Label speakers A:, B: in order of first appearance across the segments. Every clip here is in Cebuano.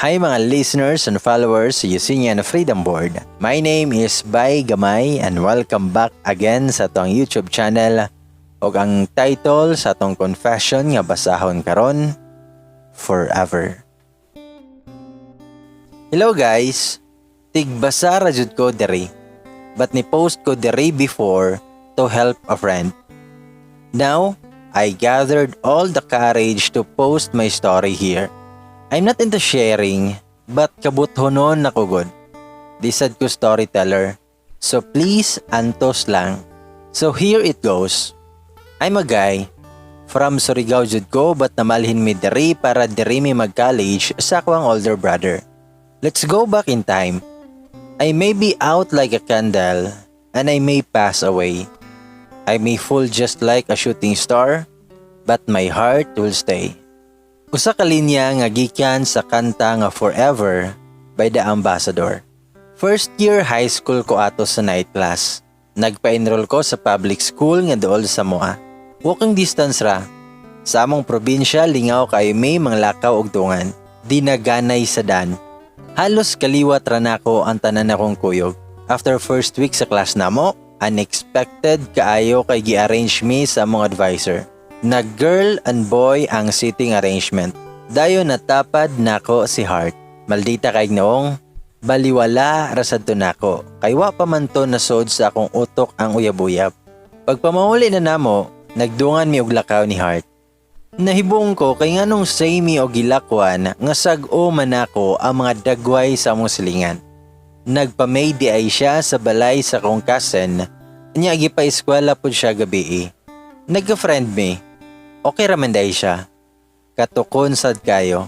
A: Hi, mga listeners and followers sa Yusinian Freedom Board. My name is Bay Gamay and welcome back again sa atong YouTube channel. Ug ang title sa atong confession nga basahon karon, "Forever." Hello guys, tigbasa ra jud ko diri. But ni post ko diri before to help a friend. Now, I gathered all the courage to post my story here. I'm not into sharing, but kabuthonon na ko gud. Di sad ko storyteller. So please, antos lang. So here it goes. I'm a guy. From Surigao jud ko, but namalhin mi diri para diri mi mag-college sa akong older brother. Let's go back in time. I may be out like a candle and I may pass away. I may fall just like a shooting star, but my heart will stay. Usa ka linya nga gikan sa kanta nga "Forever" by The Ambassador. First year high school ko ato sa night class. Nagpa-enroll ko sa public school nga duol sa amoa. Walking distance ra. Sa among probinsya, lingaw kay may manglakaw og dungan. Di naganay sa dan. Halos kaliwat ra nako ang tanan akong kuyog. After first week sa class namo, unexpected kaayo kay gi-arrange mi sa among advisor. Nag girl and boy ang seating arrangement. Dayon natapad nako si Heart. Maldita kay noong baliwala ra sad to nako. Kay wa pa man to nasod sa akong utok ang uyab-uyab. Pagpamauli na namo, nagdungan mi og lakaw ni Heart. Nahibong ko kay nganong same mi og gilakwan nga sag-o man nako ang mga dagway sa among silingan. Nagpa-maid diay siya sa balay sa akong cousin, nya gipa-eskwela pud siya gabii. Nagka-friend mi. Okay ra man diay siya. Katukon sad kayo.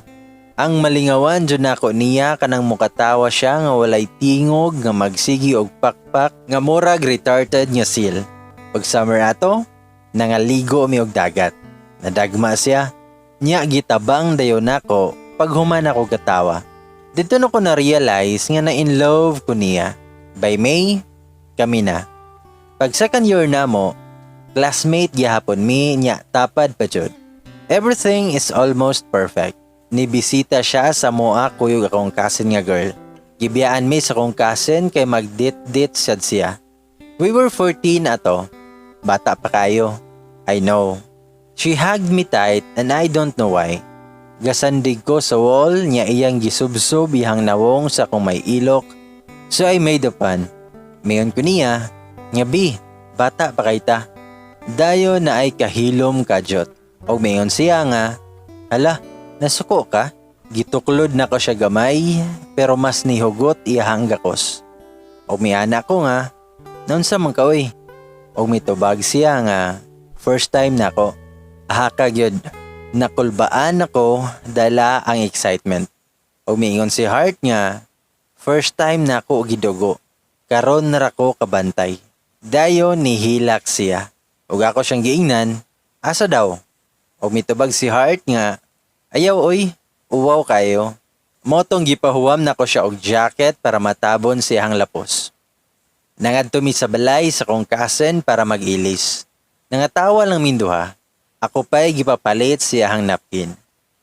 A: Ang malingawan jud nako niya kanang mukatawa siya nga walay tingog, nga magsigi og pakpak nga murag retarded nga seal. Pag summer ato, nangaligo mi og dagat. Nadagma siya. Nya gitabang dayon nako paghuman ako katawa. Didto na ko na-realize nga na in love ko niya. By May, kami na. Pag second year namo, classmate gihapon mi nya tapad pa jud. Everything is almost perfect. Nibisita siya sa amoa kuyog akong cousin nga girl. Gibiyaan mi sa akong cousin kay magdit-dit sad siya. We were 14 ato. Bata pa kayo. I know. She hugged me tight and I don't know why. Gasandig ko sa wall niya, iyang gisubsob iyang nawong sa akong may ilok. So I made a pun. Miingon ko niya nga, "Bi, bata pa kay ta." Dayon naay kahilom kadyot. Og miingon siya nga, "Hala, nasuko ka?" Gituklod nako siya gamay, pero mas nihugot iyahang gakos. Og miana ko nga, "Naunsa man ka, oy?" Og mitubag siya nga, "First time nako." Ahaka gyud. Nakulbaan ako dala ang excitement. Og miingon si Heart nga, "First time nako gidugo. Karon ra ko kabantay." Dayon nihilak siya. Ug ako siyang giingnan, "Asa daw?" Og mitubag si Heart nga, "Ayaw oy, uwaw kayo." Mao tong gipahuwam nako siya og jacket para matabon siyang lapos. Nangadto mi sa balay sa kong cousin para mag-ilis. Nangatawa lang min duha. Ako pa'y gipapalit siyahang napkin.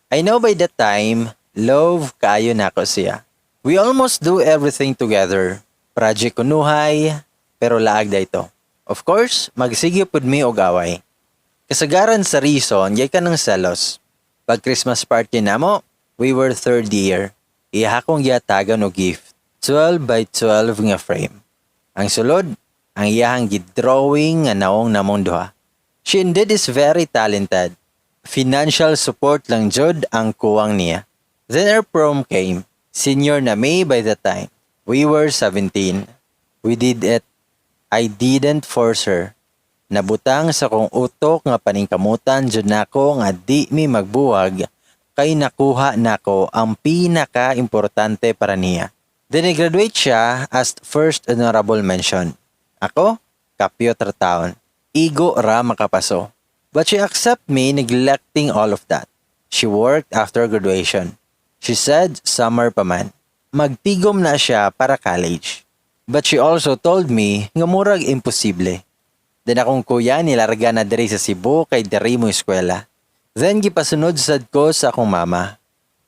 A: I know by that time, love kaayo nako siya. We almost do everything together. Project kunuhay, pero laag da ito. Of course, magsige pud mi og away. Kasagaran sa reason, yay kanang selos. Pag Christmas party namo, we were third year. Iya akong gihatagan og gift. 12 by 12 nga frame. Ang sulod, ang iyahang gidrawing nga naong namong duha. She indeed is very talented. Financial support lang jud ang kuwang niya. Then our prom came. Senior na mi by the time. We were 17. We did it. I didn't force her. Nabutang sa kong utok nga paningkamutan jud nako nga di mi magbuwag kay nakuha nako ang pinaka-importante para niya. Then i-graduate siya as first honorable mention. Ako, kapyot ra taon. Igo ra makapaso. But she accept me neglecting all of that. She worked after graduation. She said summer pa man. Magtigom na siya para college. But she also told me nga murag imposible. Then akong kuya nilarga na diri sa Cebu kay diri mo eskwela. Then gipasunod sad ko sa akong mama.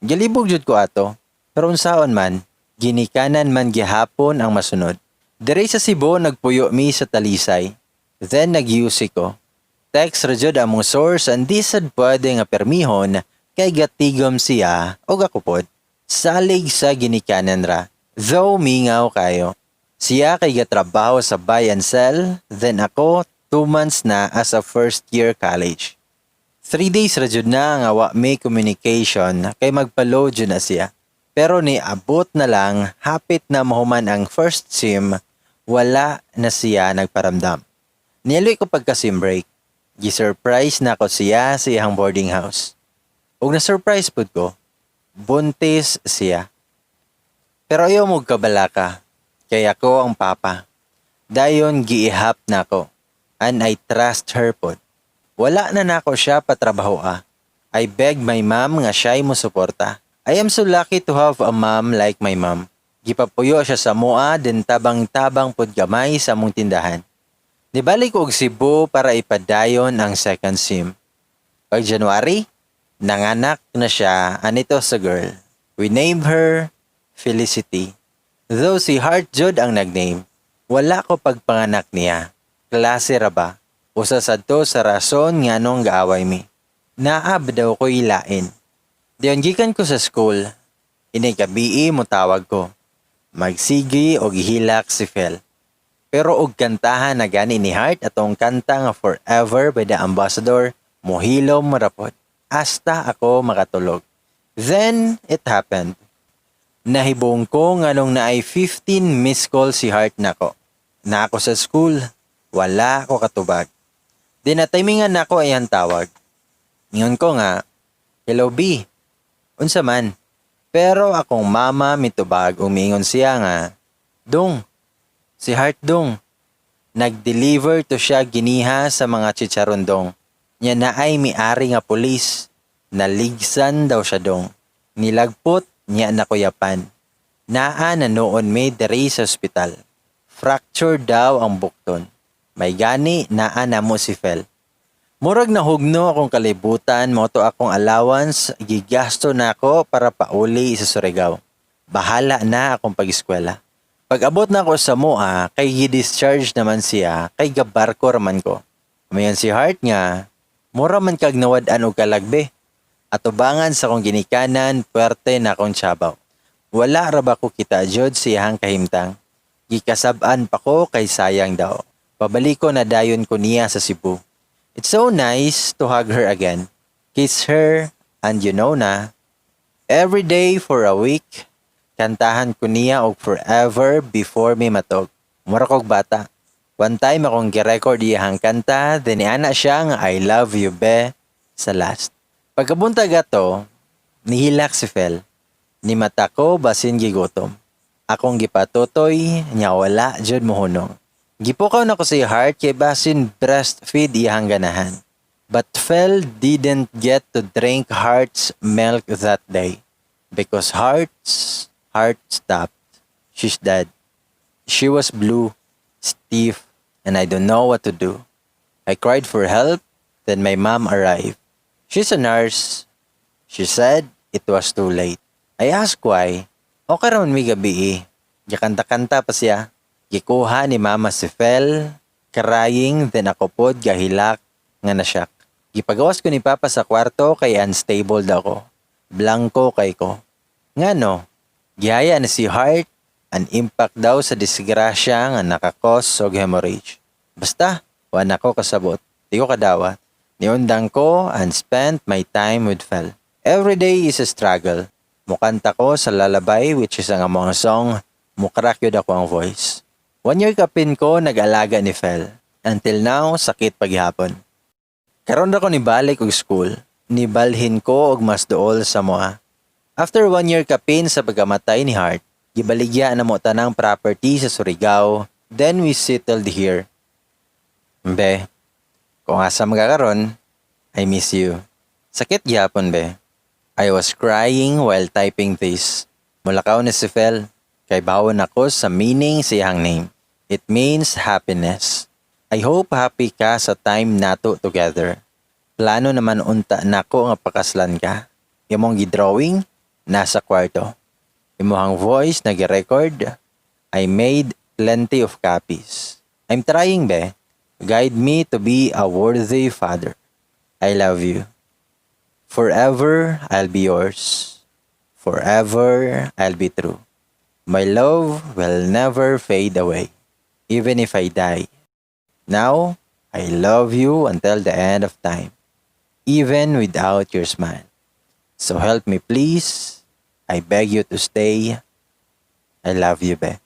A: Gilibog jud ko ato. Pero unsaon man, ginikanan man gihapon ang masunod. Diri sa Cebu nagpuyo mi sa Talisay. Then nag-UC ko. Text ra jud among source and di sad pwede nga permihon kay gatigom siya og ako pod. Salig sa ginikanan ra. Though mingaw kayo. Siya kay gatrabaho sa buy and sell, then ako 2 months na as a first year college. 3 days ra jud na nga wa may communication kay magpa-load jud na siya. Pero ni abot na lang hapit na mahuman ang first sem, wala na siya nagparamdam. Nialoy ko pagka sem break. Gi-surprise na ko siya sa iyang boarding house. Ug na-surprise pud ko. Buntis siya. Pero ayaw mo kabalaka. Kay ako ang papa. Dayon giihap nako. And I trust her pod. Wala na nako siya patrabaho ah. I beg my mom nga siya'y mo suporta. I am so lucky to have a mom like my mom. Gipapuyo siya sa amoa then tabang-tabang pod gamay sa among tindahan. Nibalik og Cebu para ipadayon ang second sem. Pag January, nanganak na siya anito sa girl. We named her Felicity. Though si Heart jud ang nagname, wala ko pagpanganak niya. Klase ra ba? Usa sad to sa rason nganong gaaway mi. Naa ba daw ko'y lain. Diyon gikan ko sa school. Inig gabii mo tawag ko. Magsigi og hilak si Fel. Pero og kantahan na gani ni Heart atong kanta nga "Forever" by The Ambassador, mohilom ra pod. Hasta ako makatulog. Then, it happened. Nahibong ko nganong naay 15 missed call si Heart nako. Na ako sa school, wala ako katubag. Di na timingan nako ayang tawag. Ingon ko nga, "Hello B, unsa man?" Pero akong mama mitubag, umingon siya nga, "Dong, si Heart dong. Nag-deliver to siya giniha sa mga chicharon dong. Nya naay miari nga pulis. Naligsan daw siya dong. Nilagpot niya nakuyapan. Naa na noon may diri sa ospital. Fracture daw ang bukton. May gani naa na mo si Fel." Murag nahugno akong kalibutan, mao to akong allowance gigasto nako para pauli sa Surigao. Bahala na akong pag-eskwela. Pag-abot na ako sa amoa, kay gi-discharge naman siya, kay gabarko raman ko. Mayon si Heart nga, "Mura man kag nawad-an og kalagbe." Atubangan sa akong ginikanan, puwerte na akong tsabaw. Wala ra ba ko kita jud siyang kahimtang. Gikasab-an pa ko kay sayang daw. Pabaliko na dayon ko niya sa Cebu. It's so nice to hug her again. Kiss her, and you know na. Every day for a week, kantahan ko niya og "Forever" before mi matog. Mura kog bata. One time akong gi-record iyahang kanta, then niana siya nga "I love you be" sa last. Pagkabuntag ato, nihilak si Fel. Ni mata ko basin gigutom. Akong gipatutoy, nya wala jud mohunong. Gipukaw na ko si Heart kay basin breastfeed iyahang ganahan. But Fel didn't get to drink Heart's milk that day because Heart's heart stopped. She's dead. She was blue, stiff, and I don't know what to do. I cried for help, then my mom arrived. She's a nurse. She said it was too late. I asked why. Okay raman mi gabi eh. Gikanta-kanta pa siya. Gikuha ni mama si Fel, crying, then ako pod gahilak nga nasyak. Gipagawas ko ni papa sa kwarto kay unstable daw ko. Blanco kay ko. Ngano, gihaya na si Heart an impact daw sa disgrasya nga naka-cause og hemorrhage. Basta, wa na ko kasabot. Di ko kadawat. Niundang ko and spent my time with Fel. Every day is a struggle. Mukanta ko sa lullaby, which is ang among song, mukrak yun ako ang voice. One year kapin ko nag-alaga ni Fel. Until now, sakit paghapon. Karon ra ko nibalik og school. Nibalhin ko og mas duol sa amoa. After one year kapin sa pagkamatay ni Heart, gibaligya na mo tanang property sa Surigao, then we settled here. Be, kung asa magkakaroon, I miss you. Sakit gyapon be. I was crying while typing this. Mulakaw ni si Fel, kay bawon ako sa meaning sa iyang name. It means happiness. I hope happy ka sa time nato together. Plano naman unta nako nga pakaslan ka. Imong gidrawing nasa kwarto. Imuhang voice na gi-record. I made plenty of copies. I'm trying, be. Guide me to be a worthy father. I love you. Forever, I'll be yours. Forever, I'll be true. My love will never fade away, even if I die. Now, I love you until the end of time, even without your smile. So help me, please. I beg you to stay. I love you, be.